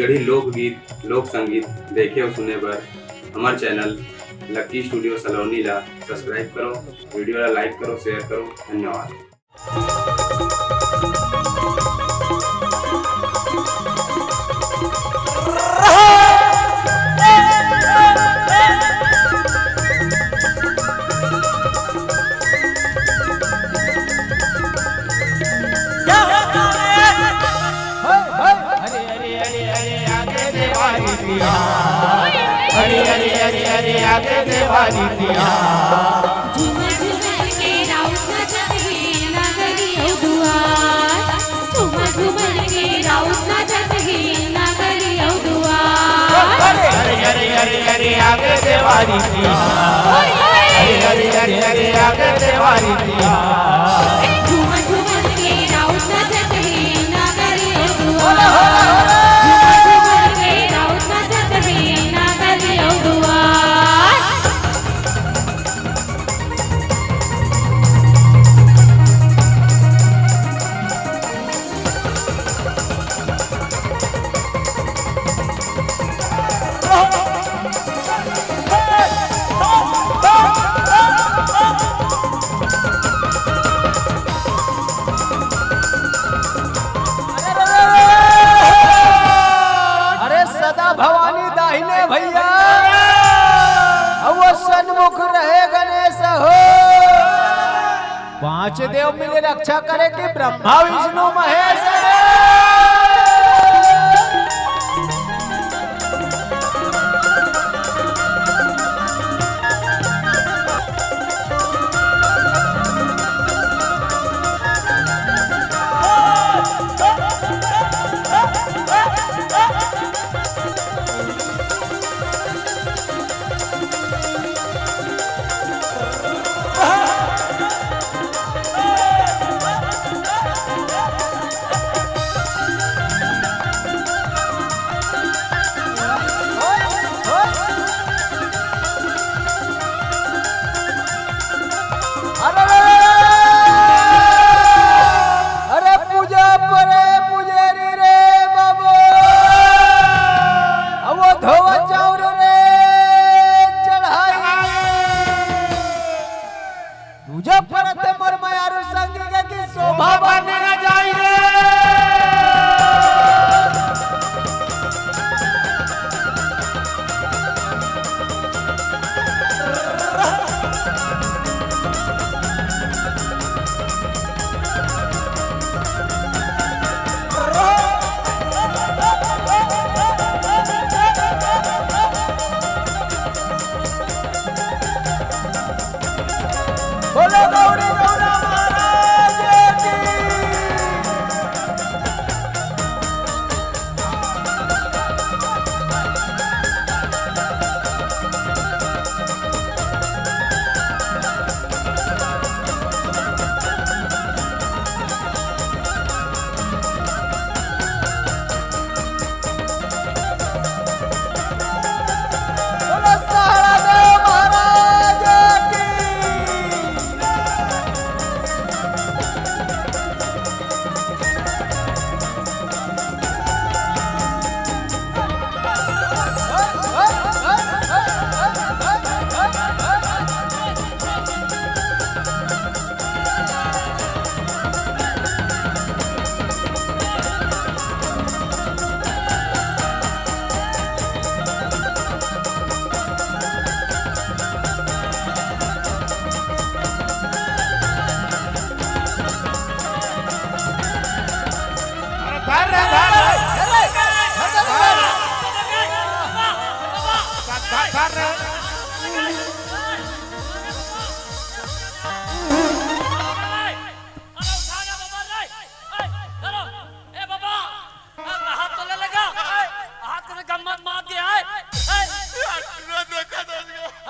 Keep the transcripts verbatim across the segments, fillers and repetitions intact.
छत्तीसगढ़ी लोकगीत, लोक संगीत देखे अउ सुने बर हमर चैनल लक्की स्टूडियो सलोनी ला सब्सक्राइब करो, वीडियो ला लाइक करो, शेयर करो। धन्यवाद। हरी हरी हरी हरी आगे देवारी दिया। हरी हरी हरी हरी आगे देवारी दिया। झूमर झूमर के राउत नचत हे नगरी अउ दुआर। झूमर झूमर के राउत नचत हे नगरी अउ दुआर। हरी हरी हरी हरी आगे देवारी दिया। हरी हरी हरी हरी आगे देवारी दिया। झूमर झूमर के राउत नचत हे नगरी अउ दुआर। झूमर झूमर के राउत नचत हे नगरी अउ दुआर। अरे सदा भवानी दाहिने भैया, अउ वो सन्मुख रहे गणेश हो। पांच देव मिले रक्षा करे कि ब्रह्मा विष्णु महेश। अरे, अरे, अरे, अरे, पूजा परे पुजारी रे बाबू, अब वो धोवा चाउर रे चढ़ाई। पूजा परत मोर मयारू संगी के कि शोभा बने न जाई रे। बोलो गौरी गौरा महाराज की। बोलो सहारा देव महाराज की।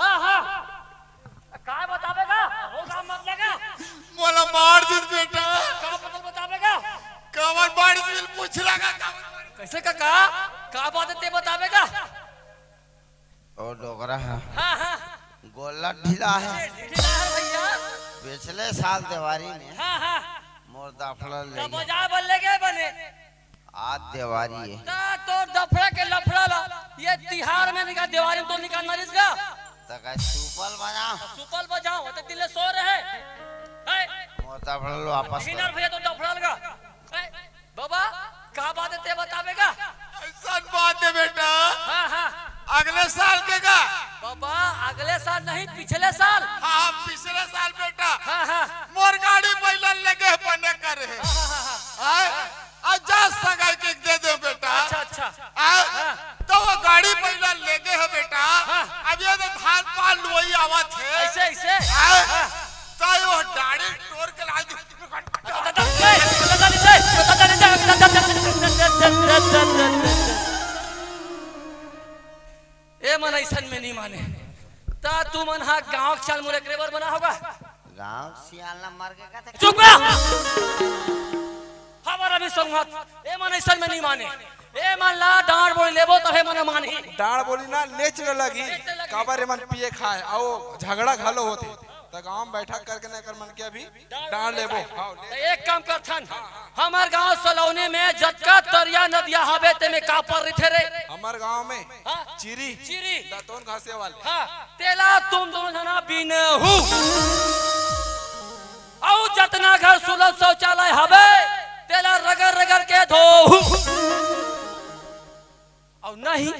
हाँ, हाँ। काय बताबे गा? हो गा मत लगा। मोला मार दिस बेटा। का बदल बताबे गा? काबर मार दिस पूछ लगा काबर मार दिस? कैसे काका? का बात है ते बताबे गा? ओ डोकरा हा। हाँ, हाँ। गोला ढीला है। ढीला है भैया। पिछले साल देवारी में हाँ, हाँ। मोर दाफड़ा ले तो गया। बजाए बल्ले गए बने। आज देवारी है। ता और दफड़ा के लफड़ा ला, ये तिहार में निकाल, देवारी में तो निकालना रिस गा। त का सुपल बजाओ? सुपल बजाओ, त दिल सो रहे। है? मोर दफड़ा लो वापस हिनर कर। भैया तो दफड़ा लगा। है? बाबा, का बात है ते बतावेगा? ऐसन बात है बेटा। हाँ, हाँ। अगले साल के का? बाबा, अगले साल नहीं, पिछले साल। हाँ, पिछले साल बेटा। हाँ, हाँ। मोर गाड़ी पहिला लेगे बने करे। हाँ, हाँ, हाँ, हाँ। हाँ? अच्छा, सगाई के दे दे बेटा। अच्छा, अच्छा। हाँ? हाँ। तो वो गाड़ी पहिला लेगे है बेटा। हाँ। अब ये तो धान पाल वही आवत है। ऐसे, ऐसे? हाँ? हाँ। तो वो डाड़ी तोड़ के ला दी। ए मन ऐसन में नहीं माने। ता तू मन हा गांव के चाल मुरे करे बर बना होगा। गांव सियाल ना मर के का चुप रह। हमारा भी संगत, ए मन ऐसन में नहीं माने। ए मन ला डांड़ बोली लेबो तभे मन मानही। डांड़ बोली ना लेच लगी। लेच लगी। काबर ए मन पिए खाए, आओ झगड़ा घलो होते। त गांव में बैठक करके ना कर मन के अभी डांड़ लेबो। हाँ, ले। त एक काम करथन, हमर गांव सलौनी में जतका तरिया नदिया हवे ते में कापर रिथे रे। हमर गांव में हाँ। चिरी, चिरी। दतोन घासे वाले। हाँ, तेला तुम दोनों जना बीनहू। अउ जतना घर सुलभ शौचालय हवे, तेला रगड़ रगड़ के धोहू। अउ नहीं,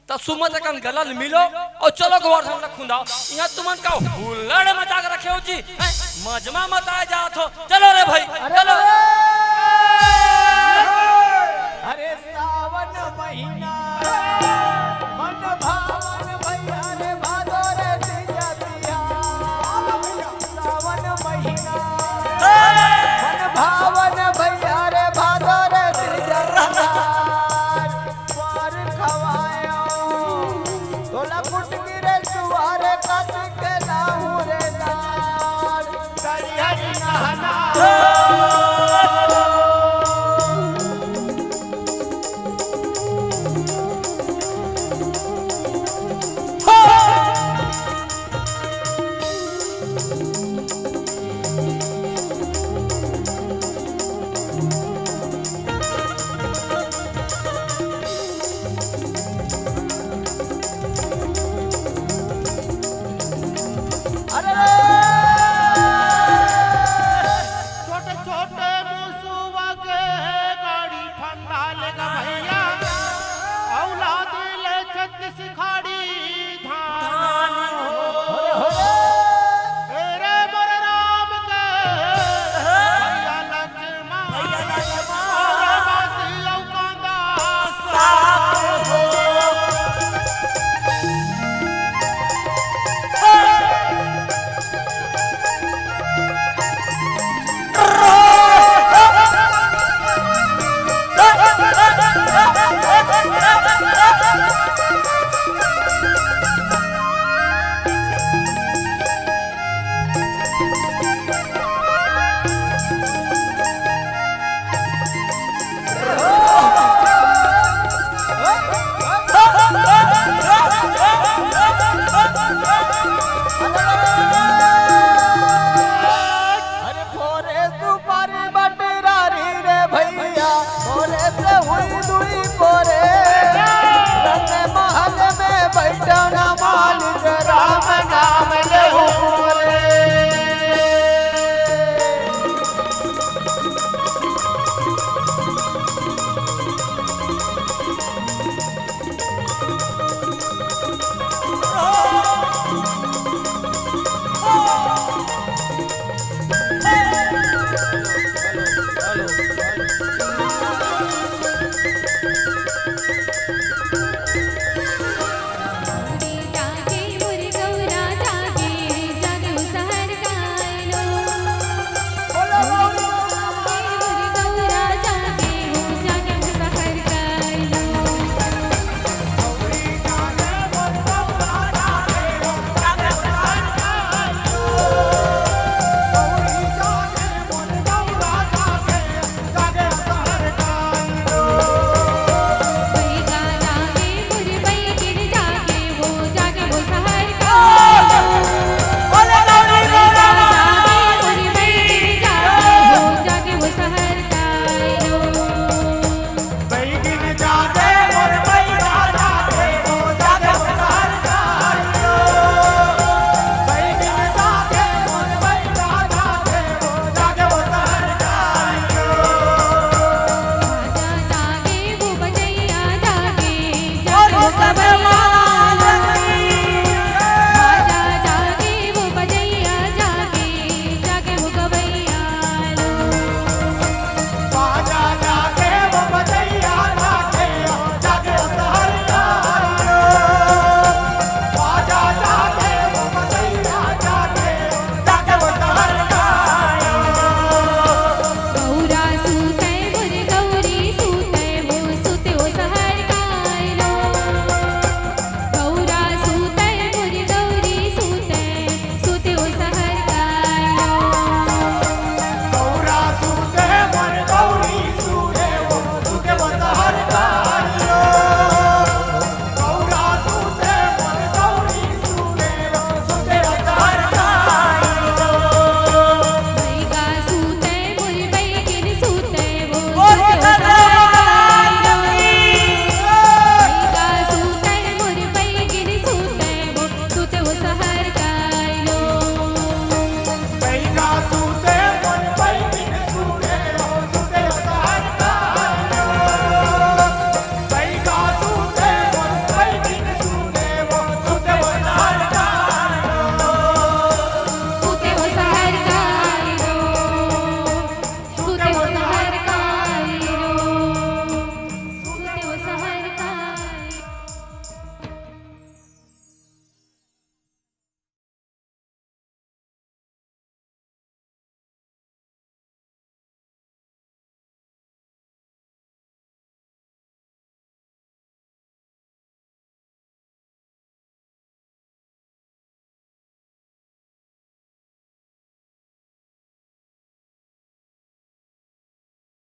त सुमत कन गला ल मिलो, अउ चलो गोवर्धन ला खुंदाओ। इहाँ तुमन का हुल्लड़ मचा के रखे हो जी, हैं? मजमा मचाए जात हो। चलो रे भाई, अरे चलो। अरे सावन महीना